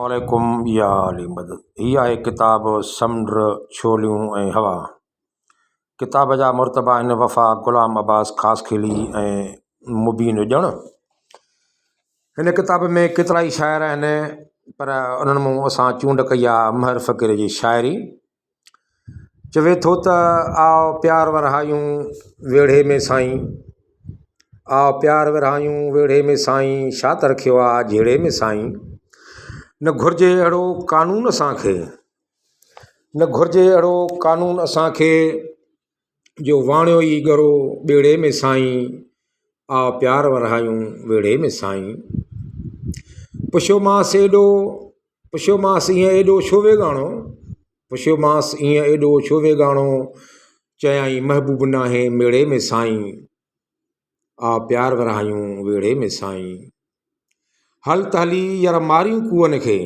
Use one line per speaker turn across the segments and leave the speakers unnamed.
عليڪم يا علي مدد هي آهي ڪتاب سمنڊ ڇوليون ۽ هوا ڪتاب جا مرتبا آهن وفا غلام عباس خاصخيلي ۽ مبين اڄڻ هن ڪتاب ۾ ڪيترائي شاعر آهن پر انهن مون اسان چونڊ ڪئي آهي مهر فقير جي شاعري چوي ٿو ته آء پيار ورهايون ويڙهي ۾ سائين آء پيار ورهايون ويڙهي ۾ سائين ڇا ته رکيو آ جهيڙي ۾ سائين نه گهرجي اهڙو قانون اسان کي نه گهرجي اهڙو قانون اسان کي جو واڻيو ئي ڳرو ٻيڙي ۾ سائين آء پيار ورهايون ويڙهي ۾ سائين پڇيومانس ايڏو پڇيومانس ائين ايڏو ڇو ويڳاڻو؟ پڇيومانس ائين ايڏو ڇو ويڳاڻو؟ چيائين محبوب ناهي ميڙي ۾ سائين، آ پيار ورهايون ويڙهي ۾ سائين. هل ته هلي يار ماريون ڪوئن کي،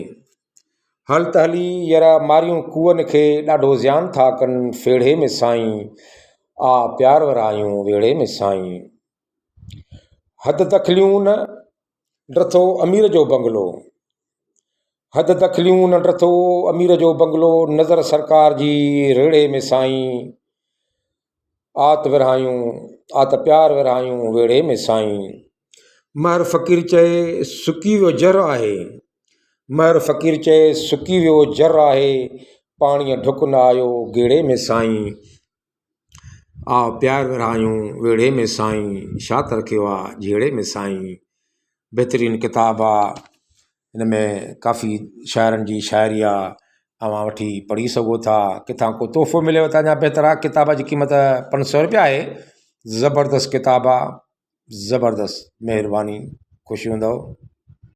هل ته هلي يار ماريون ڪوئن کي، ڏاڍو زيان ٿا ڪن ڦيڙهي ۾ سائين، آ پيار ورهايون ويڙهي ۾ سائين. حد دخليون نه ڊٿو امير جو بنگلو، حد دخليون نه ڊٿو امير جو بنگلو، نظر سرڪار جي ريڙهي ۾ سائين، آت ورهايون آت پيار ورهايون ويڙهي ۾ سائين. مهر فقير چئي سڪي ويو جر آهي، مهر فقير چئي سڪي ويو جر آهي، پاڻيء ڍڪ نه آيو گيڙي ۾ سائين. آ پيار ورهايون ويڙهي ۾ سائين ڇا ته رکيو آ جهيڙي ۾ سائين بهترين ڪتاب آ هن ۾ ڪافي شاعرن جي شاعري آ اوهان وٺي پڙهي سگهو ٿا ڪٿان ڪو تحفو مليو ته اڃا بهتر آ ڪتاب جي قيمت 500 روپيا آهي زبردست ڪتاب آ زبردست مهرباني خوش هوندؤ.